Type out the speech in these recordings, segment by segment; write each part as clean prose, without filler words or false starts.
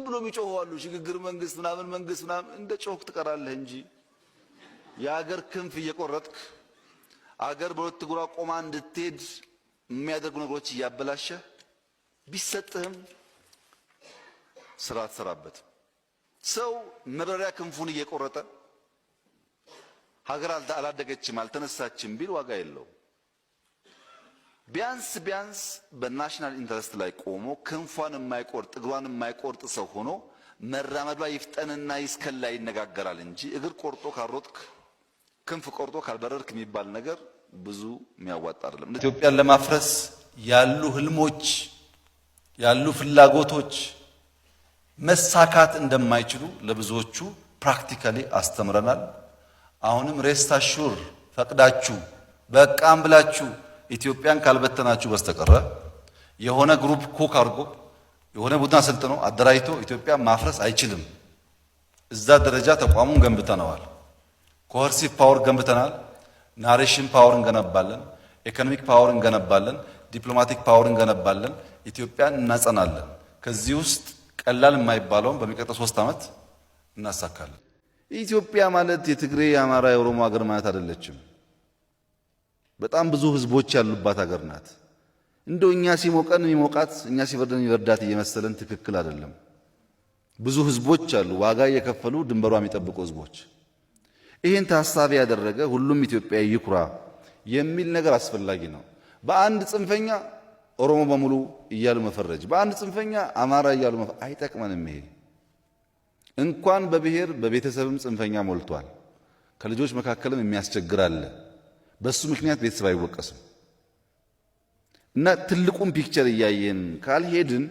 ብሎ የሚጮሁ አሉ። ሽግግር መንግስት ምናምን መንግስት ምናምን እንደ ጮክ ትቀራለህ እንጂ የአገር ክንፍ እየቆረጥክ አገር በሁለት እግሯ ቆማ እንድትሄድ የሚያደርጉ ነገሮች እያበላሸ ቢሰጥህም ስራ አትሰራበት። ሰው መብረሪያ ክንፉን እየቆረጠ ሀገር አላደገችም አልተነሳችም ቢል ዋጋ የለውም። ቢያንስ ቢያንስ በ national interest ላይ ቆሞ ክንፏን የማይቆርጥ እግሯን የማይቆርጥ ሰው ሆኖ መራመዷ ይፍጠንና ይስከን ላይ ይነጋገራል እንጂ እግር ቆርጦ ካልሮጥክ ክንፍ ቆርጦ ካልበረርክ የሚባል ነገር ብዙ የሚያዋጣ አይደለም። ኢትዮጵያን ለማፍረስ ያሉ ህልሞች ያሉ ፍላጎቶች መሳካት እንደማይችሉ ለብዙዎቹ practically አስተምረናል። አሁንም rest assured ፈቅዳችሁ በቃም ብላችሁ ኢትዮጵያን ካልበተናችሁ በስተቀረ የሆነ group cook አድርጎ የሆነ ቡድን አሰልጥኖ አደራጅቶ ኢትዮጵያን ማፍረስ አይችልም። እዛ ደረጃ ተቋሙን ገንብተነዋል። Coercive power ገንብተናል። Narration power እንገነባለን። Economic power እንገነባለን። Diplomatic power እንገነባለን። ኢትዮጵያን እናጸናለን። ከዚህ ውስጥ ቀላል የማይባለውን በሚቀጥለው 3 ዓመት እናሳካለን። ኢትዮጵያ ማለት የትግሬ፣ የአማራ፣ የኦሮሞ ሀገር ማለት አይደለችም። በጣም ብዙ ህዝቦች ያሉባት ሀገር ናት። እንደው እኛ ሲሞቀን የሚሞቃት እኛ ሲበርደን የሚበርዳት እየመሰለን ትክክል አይደለም። ብዙ ህዝቦች አሉ፣ ዋጋ እየከፈሉ ድንበሯ የሚጠብቁ ህዝቦች። ይህን ታሳቢ ያደረገ ሁሉም ኢትዮጵያዊ ይኩራ የሚል ነገር አስፈላጊ ነው። በአንድ ጽንፈኛ ኦሮሞ በሙሉ እያሉ መፈረጅ፣ በአንድ ጽንፈኛ አማራ እያሉ መፈረጅ አይጠቅመንም። ይሄ እንኳን በብሔር በቤተሰብም ጽንፈኛ ሞልቷል። ከልጆች መካከልም የሚያስቸግር አለ። በሱ ምክንያት ቤተሰብ አይወቀስም። እና ትልቁን picture እያየን ካልሄድን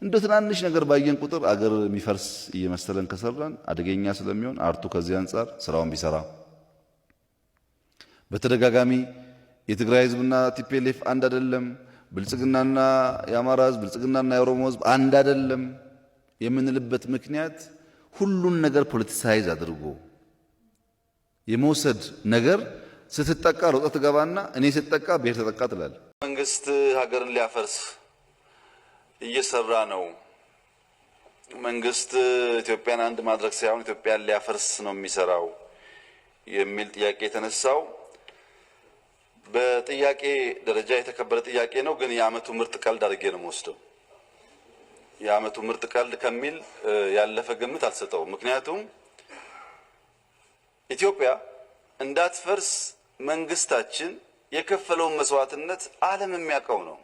እንደ ትናንሽ ነገር ባየን ቁጥር አገር የሚፈርስ እየመሰለን ከሰራን አደገኛ ስለሚሆን አርቱ ከዚህ አንጻር ስራውን ቢሰራ። በተደጋጋሚ የትግራይ ህዝብና TPLF አንድ አይደለም፣ ብልጽግናና የአማራ ህዝብ፣ ብልጽግናና የኦሮሞ ህዝብ አንድ አይደለም የምንልበት ምክንያት ሁሉን ነገር politicize አድርጎ የመውሰድ ነገር ስትጠቃ ሮጠህ ትገባና እኔ ስትጠቃ ብሔር ተጠቃ ትላለህ። መንግስት ሀገርን ሊያፈርስ እየሰራ ነው። መንግስት ኢትዮጵያን አንድ ማድረግ ሳይሆን ኢትዮጵያን ሊያፈርስ ነው የሚሰራው የሚል ጥያቄ የተነሳው በጥያቄ ደረጃ የተከበረ ጥያቄ ነው። ግን የዓመቱ ምርጥ ቀልድ አድርጌ ነው የምወስደው። የዓመቱ ምርጥ ቀልድ ከሚል ያለፈ ግምት አልሰጠውም። ምክንያቱም ኢትዮጵያ እንዳትፈርስ መንግስታችን የከፈለውን መስዋዕትነት ዓለም የሚያውቀው ነው።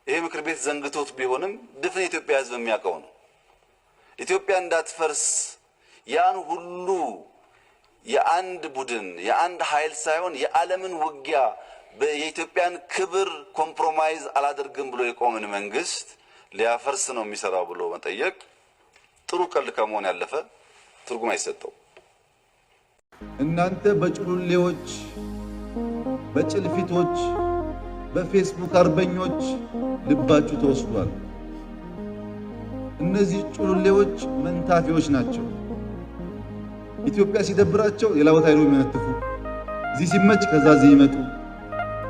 ይሄ ምክር ቤት ዘንግቶት ቢሆንም ድፍን የኢትዮጵያ ሕዝብ የሚያውቀው ነው። ኢትዮጵያ እንዳትፈርስ ያን ሁሉ የአንድ ቡድን የአንድ ኃይል ሳይሆን የዓለምን ውጊያ የኢትዮጵያን ክብር compromise አላደርግም ብሎ የቆምን መንግስት ሊያፈርስ ነው የሚሰራው ብሎ መጠየቅ ጥሩ ቀልድ ከመሆን ያለፈ ትርጉም አይሰጠው። እናንተ በጭሉሌዎች፣ በጭልፊቶች፣ በፌስቡክ አርበኞች ልባችሁ ተወስዷል። እነዚህ ጩሉሌዎች መንታፊዎች ናቸው። ኢትዮጵያ ሲደብራቸው ሌላ ቦታ ሄደው የሚነትፉ፣ እዚህ ሲመች ከዛ እዚህ ይመጡ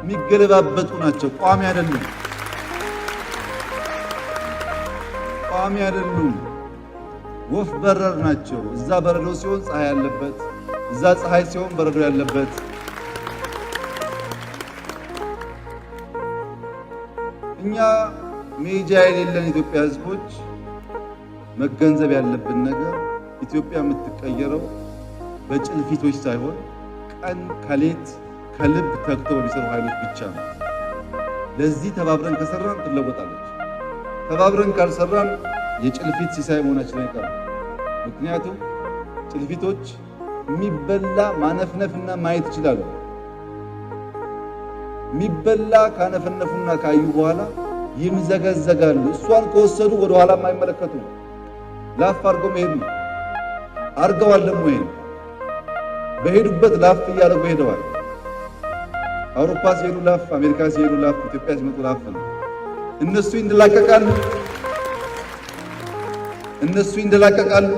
የሚገለባበጡ ናቸው። ቋሚ አይደሉም። ቋሚ አይደሉም። ወፍ በረር ናቸው። እዛ በረዶ ሲሆን ፀሐይ ያለበት፣ እዛ ፀሐይ ሲሆን በረዶ ያለበት። እኛ ሜጃ የሌለን ኢትዮጵያ ሕዝቦች መገንዘብ ያለብን ነገር ኢትዮጵያ የምትቀየረው በጭልፊቶች ሳይሆን ቀን ከሌት ከልብ ተግቶ በሚሰሩ ኃይሎች ብቻ ነው። ለዚህ ተባብረን ከሰራን ትለወጣለች። ተባብረን ካልሰራን የጭልፊት ሲሳይ መሆናችን አይቀርም። ምክንያቱም ጭልፊቶች የሚበላ ማነፍነፍና ማየት ይችላሉ። የሚበላ ካነፈነፉና ካዩ በኋላ ይምዘገዘጋሉ። እሷን ከወሰዱ ወደ ኋላ የማይመለከቱ ላፍ አድርጎ መሄድ ነው። አርገዋል ደግሞ ይሄን በሄዱበት ላፍ እያደረጉ ሄደዋል። አውሮፓ ሲሄዱ ላፍ፣ አሜሪካ ሲሄዱ ላፍ፣ ኢትዮጵያ ሲመጡ ላፍ ነው። እነሱ ይንደላቀቃሉ፣ እነሱ ይንደላቀቃሉ።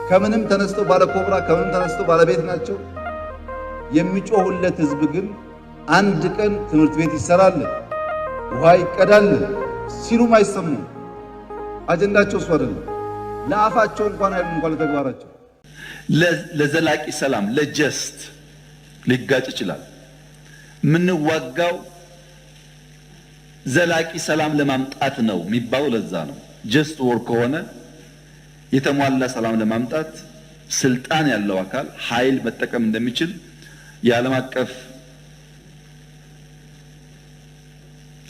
ከምንም ተነስተው ባለ ኮብራ፣ ከምንም ተነስተው ባለቤት ናቸው። የሚጮሁለት ህዝብ ግን አንድ ቀን ትምህርት ቤት ይሰራል፣ ውሃ ይቀዳል ሲሉም አይሰሙም። አጀንዳቸው እሱ አይደለም። ለአፋቸው እንኳን አይሉም፣ እንኳን ለተግባራቸው። ለዘላቂ ሰላም ለ just ሊጋጭ ይችላል። የምንዋጋው ዘላቂ ሰላም ለማምጣት ነው የሚባለው ለዛ ነው። Just war ከሆነ የተሟላ ሰላም ለማምጣት ስልጣን ያለው አካል ኃይል መጠቀም እንደሚችል የዓለም አቀፍ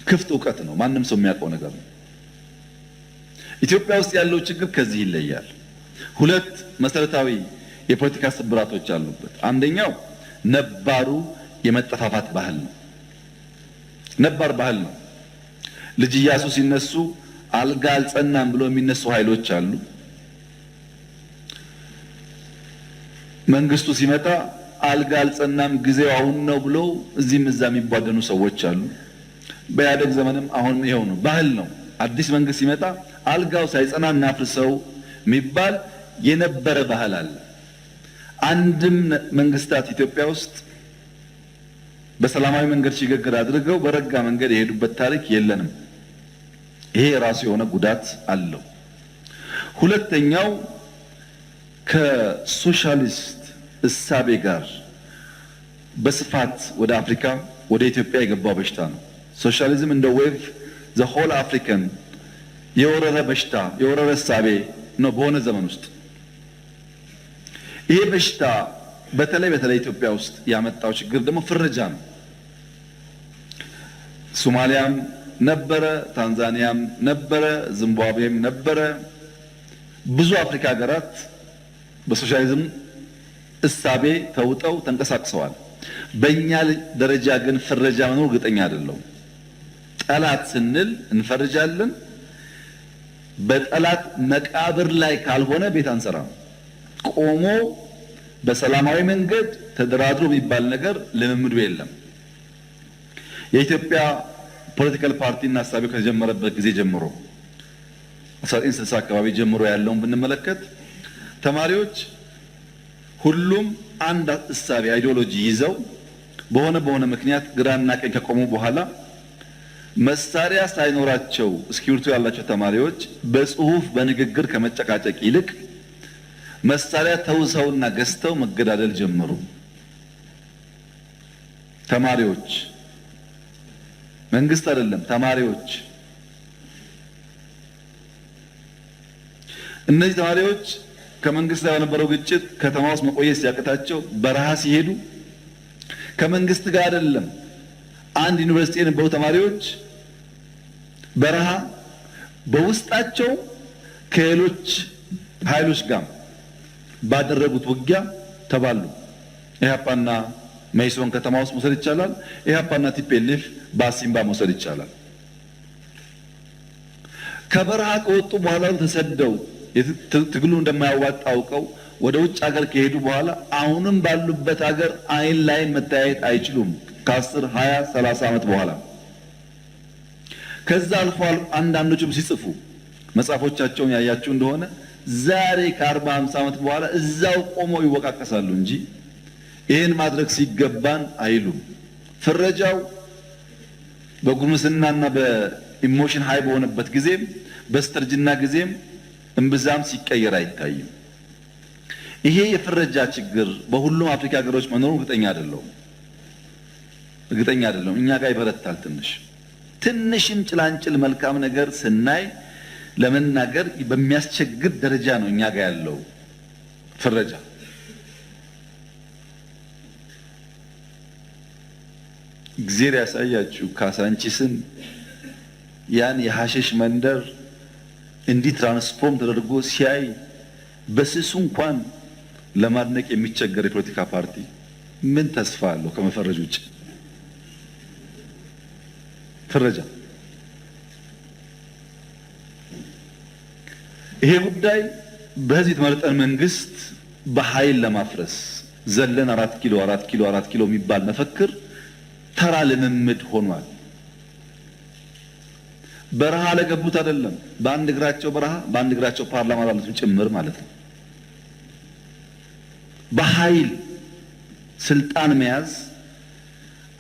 ክፍት እውቀት ነው። ማንም ሰው የሚያውቀው ነገር ነው። ኢትዮጵያ ውስጥ ያለው ችግር ከዚህ ይለያል። ሁለት መሰረታዊ የፖለቲካ ስብራቶች አሉበት። አንደኛው ነባሩ የመጠፋፋት ባህል ነው። ነባር ባህል ነው። ልጅ ኢያሱ ሲነሱ አልጋ አልጸናም ብሎ የሚነሱ ኃይሎች አሉ። መንግስቱ ሲመጣ አልጋ አልጸናም ጊዜው አሁን ነው ብሎ እዚህም እዛ የሚቧደኑ ሰዎች አሉ። በኢህአዴግ ዘመንም አሁንም ይኸው ነው፣ ባህል ነው። አዲስ መንግስት ሲመጣ አልጋው ሳይጸና እናፍርሰው የሚባል የነበረ ባህል አለ። አንድም መንግስታት ኢትዮጵያ ውስጥ በሰላማዊ መንገድ ሽግግር አድርገው በረጋ መንገድ የሄዱበት ታሪክ የለንም። ይሄ የራሱ የሆነ ጉዳት አለው። ሁለተኛው ከሶሻሊስት እሳቤ ጋር በስፋት ወደ አፍሪካ ወደ ኢትዮጵያ የገባው በሽታ ነው። ሶሻሊዝም እንደ wave the whole African የወረረ በሽታ የወረረ እሳቤ ነው በሆነ ዘመን ውስጥ። ይሄ በሽታ በተለይ በተለይ ኢትዮጵያ ውስጥ ያመጣው ችግር ደግሞ ፍረጃ ነው። ሶማሊያም ነበረ፣ ታንዛኒያም ነበረ፣ ዚምባብዌም ነበረ። ብዙ አፍሪካ ሀገራት በሶሻሊዝም እሳቤ ተውጠው ተንቀሳቅሰዋል። በእኛ ደረጃ ግን ፍረጃ መኖር እርግጠኛ አይደለሁም። ጠላት ስንል እንፈርጃለን። በጠላት መቃብር ላይ ካልሆነ ቤት አንሰራም። ቆሞ በሰላማዊ መንገድ ተደራድሮ የሚባል ነገር ልምምዱ የለም። የኢትዮጵያ political party እና እሳቤው ከተጀመረበት ጊዜ ጀምሮ 1960 አካባቢ ጀምሮ ያለውን ብንመለከት ተማሪዎች ሁሉም አንድ እሳቤ ideology ይዘው በሆነ በሆነ ምክንያት ግራና ቀኝ ከቆሙ በኋላ መሳሪያ ሳይኖራቸው እስክሪብቶ ያላቸው ተማሪዎች በጽሁፍ በንግግር ከመጨቃጨቅ ይልቅ መሳሪያ ተውሰውና ገዝተው መገዳደል ጀመሩ። ተማሪዎች፣ መንግስት አይደለም፣ ተማሪዎች። እነዚህ ተማሪዎች ከመንግስት ጋር በነበረው ግጭት ከተማ ውስጥ መቆየት ሲያቅታቸው በረሃ ሲሄዱ ከመንግስት ጋር አይደለም፣ አንድ ዩኒቨርሲቲ የነበሩ ተማሪዎች በረሃ በውስጣቸው ከሌሎች ኃይሎች ጋር ባደረጉት ውጊያ ተባሉ። ኢህአፓና መኢሶን ከተማ ውስጥ መውሰድ ይቻላል። ኢህአፓና TPLF በአሲምባ መውሰድ ይቻላል። ከበረሃ ከወጡ በኋላ ተሰደው ትግሉ እንደማያዋጣ አውቀው ወደ ውጭ ሀገር ከሄዱ በኋላ አሁንም ባሉበት ሀገር አይን ላይን መተያየት አይችሉም። ከ10 20 30 ዓመት በኋላ ከዛ አልፎ አንዳንዶቹም ሲጽፉ መጽሐፎቻቸውን ያያችሁ እንደሆነ ዛሬ ከ40 50 ዓመት በኋላ እዛው ቆመው ይወቃቀሳሉ እንጂ ይህን ማድረግ ሲገባን አይሉም። ፍረጃው በጉርምስናና በ emotion high በሆነበት ጊዜም በስተርጅና ጊዜም እምብዛም ሲቀየር አይታይም። ይሄ የፍረጃ ችግር በሁሉም አፍሪካ ሀገሮች መኖሩ እርግጠኛ አይደለሁም እርግጠኛ አይደለሁም። እኛ ጋር ይበረታል። ትንሽ ትንሽም ጭላንጭል መልካም ነገር ስናይ ለመናገር በሚያስቸግር ደረጃ ነው እኛ ጋር ያለው ፍረጃ። እግዜር ያሳያችሁ ካሳንቺስን ያን የሐሸሽ መንደር እንዲህ transform ተደርጎ ሲያይ በስሱ እንኳን ለማድነቅ የሚቸገር የፖለቲካ ፓርቲ ምን ተስፋ አለው ከመፈረጅ ውጭ? ፍረጃ። ይሄ ጉዳይ በህዝብ የተመረጠን መንግስት በኃይል ለማፍረስ ዘለን 4 ኪሎ 4 ኪሎ 4 ኪሎ የሚባል መፈክር ተራ ልምምድ ሆኗል። በረሃ ለገቡት አይደለም፣ በአንድ እግራቸው በረሃ በአንድ እግራቸው ፓርላማ ላሉትም ጭምር ማለት ነው። በኃይል ስልጣን መያዝ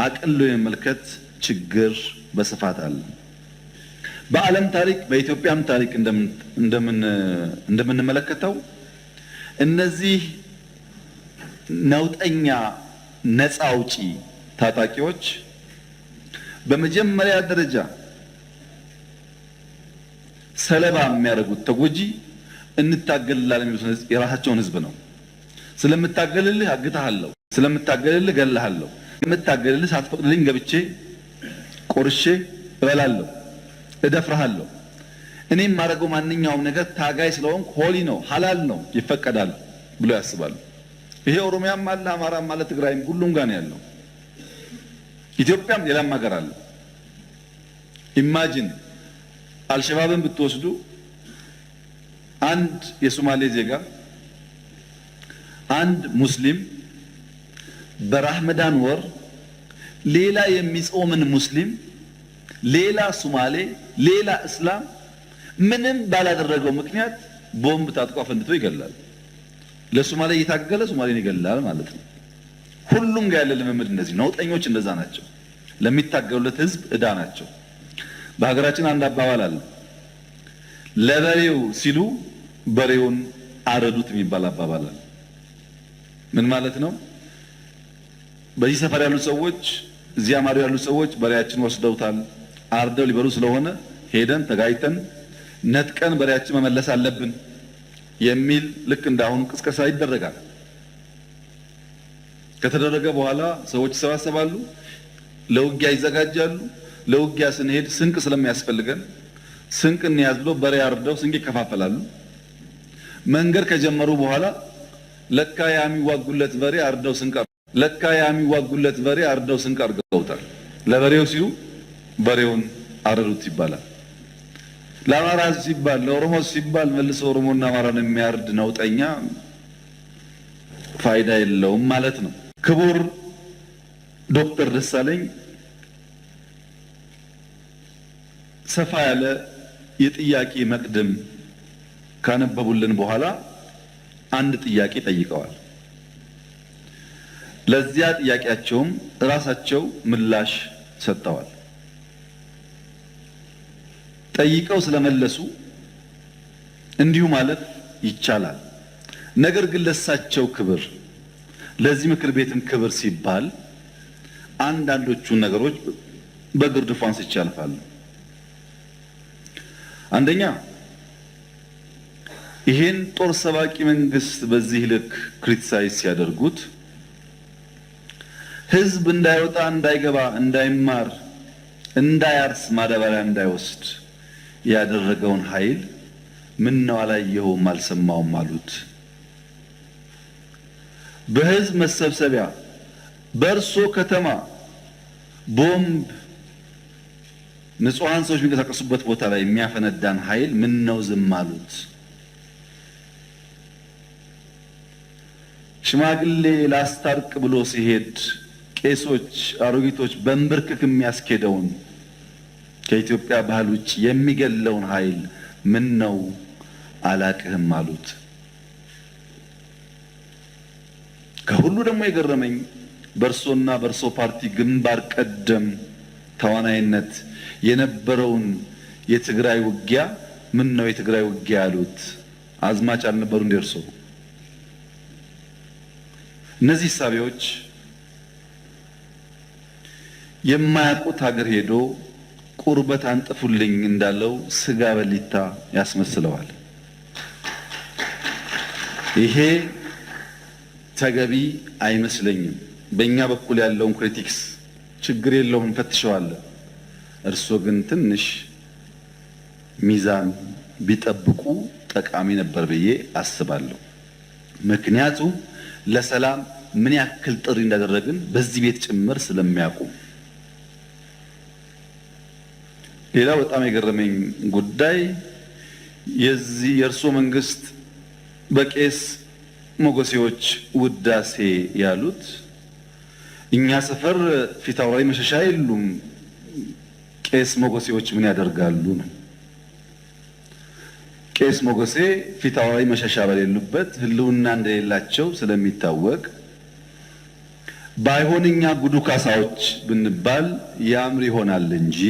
አቅሎ የመመልከት ችግር በስፋት አለ። በዓለም ታሪክ በኢትዮጵያም ታሪክ እንደምንመለከተው እነዚህ ነውጠኛ ነፃ አውጪ ታጣቂዎች በመጀመሪያ ደረጃ ሰለባ የሚያደርጉት ተጎጂ እንታገልላለን የሚሉት የራሳቸውን ህዝብ ነው። ስለምታገልልህ አግታሃለሁ፣ ስለምታገልልህ እገልሃለሁ፣ ስለምታገልልህ ሳትፈቅድልኝ ገብቼ ቆርሼ እበላለሁ፣ እደፍርሃለሁ። እኔ የማደርገው ማንኛውም ነገር ታጋይ ስለሆንኩ holy ነው፣ ሀላል ነው፣ ይፈቀዳል ብሎ ያስባሉ። ይሄ ኦሮሚያም አለ፣ አማራም አለ፣ ትግራይም ሁሉም ጋር ነው ያለው። ኢትዮጵያም ሌላም ሀገር አለ። Imagine አልሸባብን ብትወስዱ አንድ የሶማሌ ዜጋ አንድ ሙስሊም በራህመዳን ወር ሌላ የሚጾምን ሙስሊም፣ ሌላ ሶማሌ፣ ሌላ እስላም ምንም ባላደረገው ምክንያት ቦምብ ታጥቆ አፈንድቶ ይገላል። ለሶማሌ እየታገለ ሶማሌን ይገላል ማለት ነው። ሁሉም ጋር ያለ ልምምድ እንደዚህ ነውጠኞች እንደዛ ናቸው። ለሚታገሉለት ህዝብ እዳ ናቸው። በሀገራችን አንድ አባባል አለ። ለበሬው ሲሉ በሬውን አረዱት የሚባል አባባል አለ። ምን ማለት ነው? በዚህ ሰፈር ያሉ ሰዎች፣ እዚያ ማዶ ያሉ ሰዎች በሬያችን ወስደውታል፣ አርደው ሊበሉ ስለሆነ ሄደን ተጋይተን ነጥቀን በሬያችን መመለስ አለብን የሚል ልክ እንዳሁኑ ቅስቀሳ ይደረጋል። ከተደረገ በኋላ ሰዎች ይሰባሰባሉ፣ ለውጊያ ይዘጋጃሉ። ለውጊያ ስንሄድ ስንቅ ስለሚያስፈልገን ስንቅ እንያዝ ብሎ በሬ አርደው ስንቅ ይከፋፈላሉ። መንገድ ከጀመሩ በኋላ ለካ የሚዋጉለት በሬ አርደው ስንቅ ለካ የሚዋጉለት በሬ አርደው ስንቅ አርገውታል። ለበሬው ሲሉ በሬውን አረዱት ይባላል። ለአማራ ሲባል ለኦሮሞ ሲባል መልሶ ኦሮሞና አማራን የሚያርድ ነውጠኛ ፋይዳ የለውም ማለት ነው። ክቡር ዶክተር ደሳለኝ ሰፋ ያለ የጥያቄ መቅድም ካነበቡልን በኋላ አንድ ጥያቄ ጠይቀዋል። ለዚያ ጥያቄያቸውም ራሳቸው ምላሽ ሰጥተዋል። ጠይቀው ስለመለሱ እንዲሁ ማለት ይቻላል። ነገር ግን ለሳቸው ክብር፣ ለዚህ ምክር ቤትም ክብር ሲባል አንዳንዶቹን ነገሮች በግርድፉ አንስቼ አልፋለሁ። አንደኛ ይሄን ጦር ሰባቂ መንግስት በዚህ ልክ criticize ሲያደርጉት ህዝብ እንዳይወጣ፣ እንዳይገባ፣ እንዳይማር፣ እንዳያርስ፣ ማዳበሪያ እንዳይወስድ ያደረገውን ኃይል ምን ነው አላየኸውም አልሰማውም አሉት። በህዝብ መሰብሰቢያ በእርሶ ከተማ ቦምብ ንጹሐን ሰዎች የሚንቀሳቀሱበት ቦታ ላይ የሚያፈነዳን ኃይል ምን ነው ዝም አሉት? ሽማግሌ ላስታርቅ ብሎ ሲሄድ ቄሶች፣ አሮጊቶች በንብርክክ የሚያስኬደውን ከኢትዮጵያ ባህል ውጭ የሚገለውን ኃይል ምን ነው አላቅህም አሉት። ከሁሉ ደግሞ የገረመኝ በእርሶና በእርሶ ፓርቲ ግንባር ቀደም ተዋናይነት የነበረውን የትግራይ ውጊያ ምን ነው የትግራይ ውጊያ ያሉት? አዝማች አልነበሩ እንደ እርሶ? እነዚህ ሳቢዎች የማያውቁት ሀገር ሄዶ ቁርበት አንጥፉልኝ እንዳለው ስጋ በሊታ ያስመስለዋል። ይሄ ተገቢ አይመስለኝም። በእኛ በኩል ያለውን critics ችግር የለውም እንፈትሸዋለን። እርስዎ ግን ትንሽ ሚዛን ቢጠብቁ ጠቃሚ ነበር ብዬ አስባለሁ። ምክንያቱም ለሰላም ምን ያክል ጥሪ እንዳደረግን በዚህ ቤት ጭምር ስለሚያውቁ። ሌላው በጣም የገረመኝ ጉዳይ የዚህ የእርስዎ መንግስት በቄስ ሞገሴዎች ውዳሴ ያሉት እኛ ሰፈር ፊት አውራሪ መሸሻ የሉም፣ ቄስ ሞገሴዎች ምን ያደርጋሉ ነው። ቄስ ሞገሴ ፊት አውራሪ መሸሻ በሌሉበት ሕልውና እንደሌላቸው ስለሚታወቅ ባይሆን እኛ ጉዱ ካሳዎች ብንባል ያምር ይሆናል እንጂ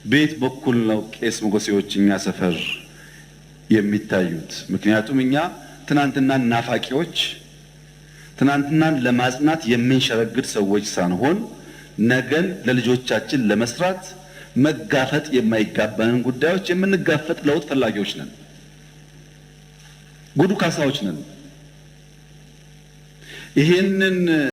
ቤት በኩል ነው ቄስ ሞገሴዎች እኛ ሰፈር የሚታዩት። ምክንያቱም እኛ ትናንትናን ናፋቂዎች፣ ትናንትናን ለማጽናት የምንሸረግድ ሰዎች ሳንሆን ነገን ለልጆቻችን ለመስራት መጋፈጥ የማይጋባንን ጉዳዮች የምንጋፈጥ ለውጥ ፈላጊዎች ነን። ጉዱ ካሳዎች ነን። ይሄንን